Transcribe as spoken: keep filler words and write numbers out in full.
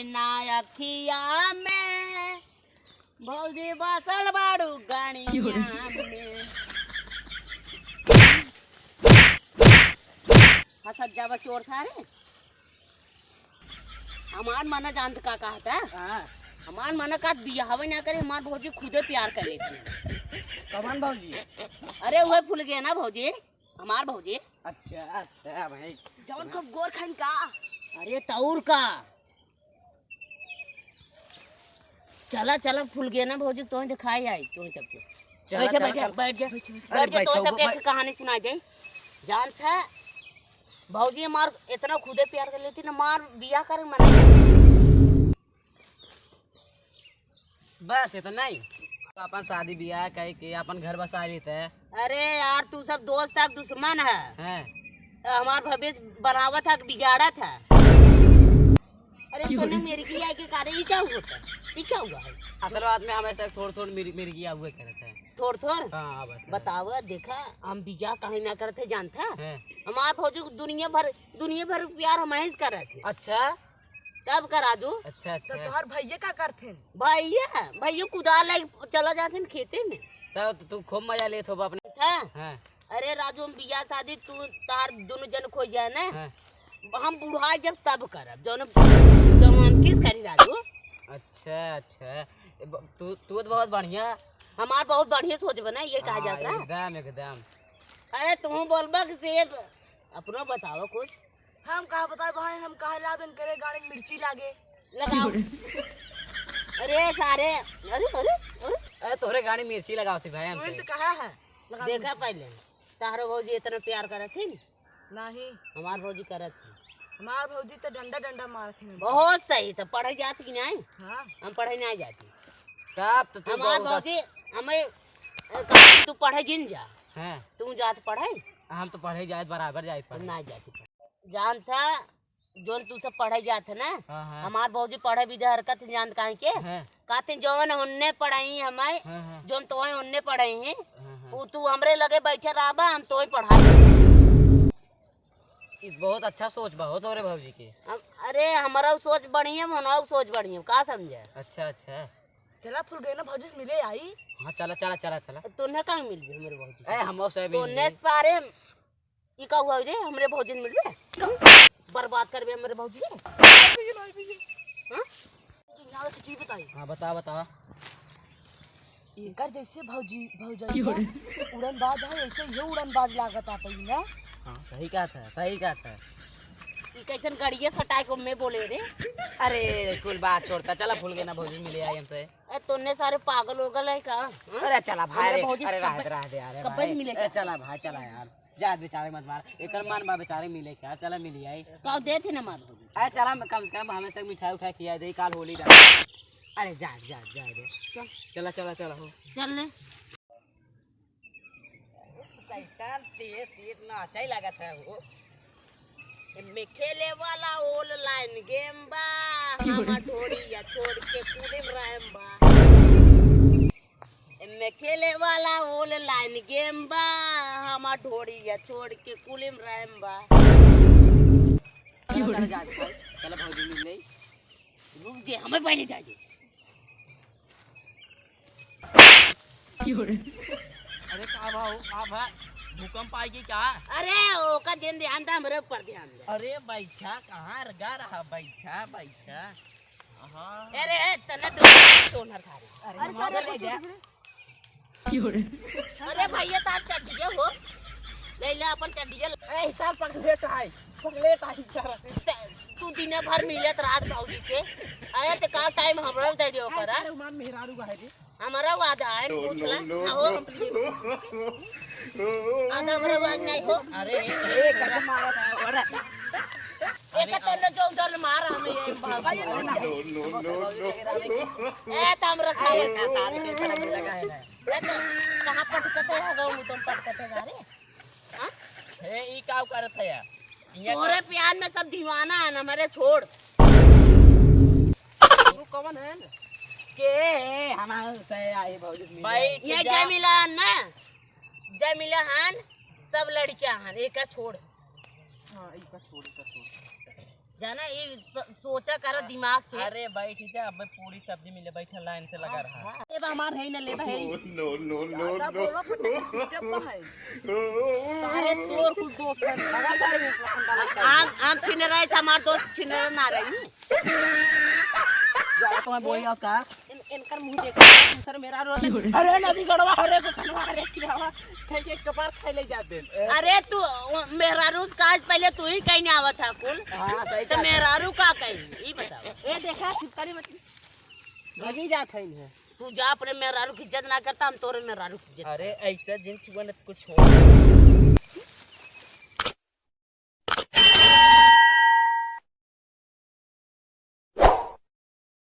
ना अखिया में भौजी बसल बाड़ू गणिया में। हंसत जावा चोर सारे। हमार मना जानत का कहता? हाँ। हमार मना का बियाहवे ना करे, हमार भौजी खुदे प्यार कर लेती है। कौन भौजी? अरे वह फूल गया ना भौजी, हमार भौजी। अच्छा, अच्छा भाई। जौन खूब गोर खाइन का? अरे तौर का? चला, चला, फूल गया ना भौजी, तोहे दिखाई आई, तोहे सबके। चला, बैठ जा, चला, बैठ जा, चला। बैठ जा, अरे बैठ जा, तोहे बैठो, सबके बै- एक कहानी सुनाई दे। जानत है, भौजी हमार इतना खुदे प्यार कर लेती ना, हमार बियाह करे मन। बस इतना ही। अपन शादी बियाह कई के अपन घर बसा लेते हैं। अरे यार, तू सब दोस्त है, दुश्मन है। हैं। हमार भविष्य बनावत है, बिगाड़त है। अरे, क्यों तूने रे? मिर्गी आए के कारण, ई क्या हुआ था? ई क्या हुआ है? असल बात में हमेशा थोड़ थोड़ मिर-, मिर्गी हुए करत है। थोड़ थोड़? हाँ, हाँ, बस। बतावा, देखा, हम बियाह काहे ना करत है, जानत है? हैं। हमार भौजी को दुनिया भर, दुनिया भर प्यार हम ही से करत है। अच्छा। तब का राजू? अच्छा, तो अच्छा। तोहर भैया का करथिन? भैया, भैया कुदाल लाई चला जाथिन खेते में। तब तो तू खूब मजा लेत होबा अपने। हाँ। हाँ। अरे राजू, हम बियाह शादी तू तार दोनों जन खो जाए ना। हाँ। हम बुढ़ा जब तब करब, जौन, जौन हम किस करी राजू? अच्छा, अच्छा। ए, ब-, तू, तू तो बहुत बढ़िया। हमार बहुत बढ़िया सोच बना, ये कहा हाँ, जाता है। एकदम, एकदम। अरे तू बोलबा कि सेब, अपनो बताओ कुछ। हम कहा बताए भाई, हम कहा लाबेन करे गाड़ी में मिर्ची लागे। लगाओ। अरे सारे, अरे, अरे, अरे। अरे तोहरे गाड़ी में मिर्ची लगाओ थी भाई हमसे। तुरंत कहा है, लगाओ देखा मिर्ची। पहले, तारो भौजी इतना प्यार करत थी न? नहीं। हमार भौजी करत थी। हमार भौजी तो डंडा, डंडा मारत थी। बहुत सही, तो पढ़े जात कि नहीं? हाँ। हम पढ़े नहीं जाती। तब तो तू हमार बहुत भौजी, हमें, ए, कहती, "तू पढ़े जिन जा।" हाँ। तू जात पढ़े? हम तो पढ़े जात, बराबर जात हम पढ़े। ना जाती पढ़े। जानता, जोन तू सब पढ़े जात है ना, हाँ, हाँ। हमार भौजी पढ़े भी दे हरकत जान काहे के? हाँ। कहते जौन उनने पढ़ाई हमारे, हाँ, हाँ। जोन तोय उनने पढ़ाई है, हाँ, हाँ। वो तू हमरे लगे बैठे रहबा, हम तोय पढ़ाई। ई बहुत अच्छा सोच बा हो तोरे भौजी के। हम, अरे, हमारा सोच बढ़िया, हमारा सोच बढ़िया, का समझे? अच्छा, अच्छा। चला, फुलगेना भौजी से मिले आई। हाँ, चला, चला, चला, चला। तोने कहाँ मिल गए मेरे भौजी? ए, हम उसे मिल तोने गए। सारे, ई का हुआ रे, हमरे भौजी से मिल गए? बर्बाद कर बे हमरे भौजी के। हाँ? यहाँ एक चीज बताई। हाँ, बता, बता। एकर जैसे भौजी, भौजाई क्यों रे? उड़नबाज है, ऐसे ये उड़नबाज लागत आता ही ना। हाँ, सही कहा था, सही कहा था। ई कैसन गड़िया सटाए को मैं बोले रे? अरे, कुल बात छोड़ता, चला फुलगेना भौजी मिले आई हमसे। ए, तोने सारे पागल हो गए है का? हाँ? अरे चला भाई हमरे रे, भौजी अरे कब, रह दे, रह दे यार, कब भाई। मिले ए, क्या? चला भाई, चला यार, जात बेचारे मत मार, एकर मन बा बेचारे मिले क्या, चला मिली आई। का दे थे ना मार भौजी। अरे चला, कम से कम हमें से मिठाई उठाई खिया दे, काल होली बा। अरे जा, जा, जा दे। चल। चला, चला, चला हो। चल ले। कैसन तेज तेज नाचै लागत है हो। एमे खेले वाला online game बा, हमार ढोड़िया छोड़ के कूदे में रैम बा। एमे खेले वाला online game बा, हमार ढोड़िया छोड़ के कूदे में रैम बा। चलो, चलो, जा, चलो, चलो, भौजी मिल गई। रुक जे, हमें पहले जाए दे। अरे का भा हो, का भा? भूकंप आएगी क्या? अरे ओका जिन ध्यान दे, हमरे ऊपर ध्यान दे। अरे बैठा, कहाँ गा रहा? बैठा, बैठा। हाँ। अरे, ए, तने तो सोनर खा रही। अरे, अरे, मार सारे ले जा। अरे भैया, तार चड्डिया हो, ले ले अपन चड्डिया। ए, हिसाब पकड़े तो है, पकड़े तो है, सर। ते, तू दिने भर मिलत रात भौजी के, अरे ते का टाइम हमरा दे दियो कर, अरे, हमार मेहरारू का है रे। हमारा वादा है, पूछ ला, ना हो। आधा हमारा वादा नहीं हो। अरे, ए, ए, कदम मारा था, अरे। एक तो न जो उधर मार हमें ये भाग। ए, तो हमरा खाए। ए, तो कहाँ पटकते है, गाँव में तुम पटकते जा रे? हाँ? ए, ई का करत है यार? तोरे प्यार में सब दीवाना है ना, मेरे छोड़। तू कौन है? के है? हमारे से आई भौजी मिले। भाई, ये जय मिला ना, जय मिला हन, सब लड़कियां हन, एक छोड़। हाँ, एक छोड़, एक छोड़। जाना, ये स-, सोचा करा दिमाग से। अरे बैठ जा, अब पूरी सब्जी मिले, बैठा लाइन से लगा रहा। ए बा हमार है ना, ले बा है। No, no, no, ज्यादा no। बोलो, फटाफट पीटब तो है। अरे तोर कुल दोस्त है, भगा सारे एक लखन डाला है। आम, आम छीने रहे थे, हमार दोस्त छीने ना रही। जा, तुम्हें बोल जाओ का? इन, इनकर मुंह देख। सर मेरा रोल। अरे नदी गड़वा, अरे तो खनवा, अरे किरावा। खाई के कपार खाई ले जाते। अरे तू, वो मेहरारू का आज पहले तू ही कहीं नहीं आवत था कुल। हाँ, सही तो बात है। मेहरारू का कहीं, ये बताओ। ए देखा, छिपकली मछली। भागी जात है इन्हें। तू जा, अपने मेहरारू की इज्जत ना करता, हम तोरे मेहरारू की इज्जत अरे करब। ऐसा जिन छुआ न कुछ हो।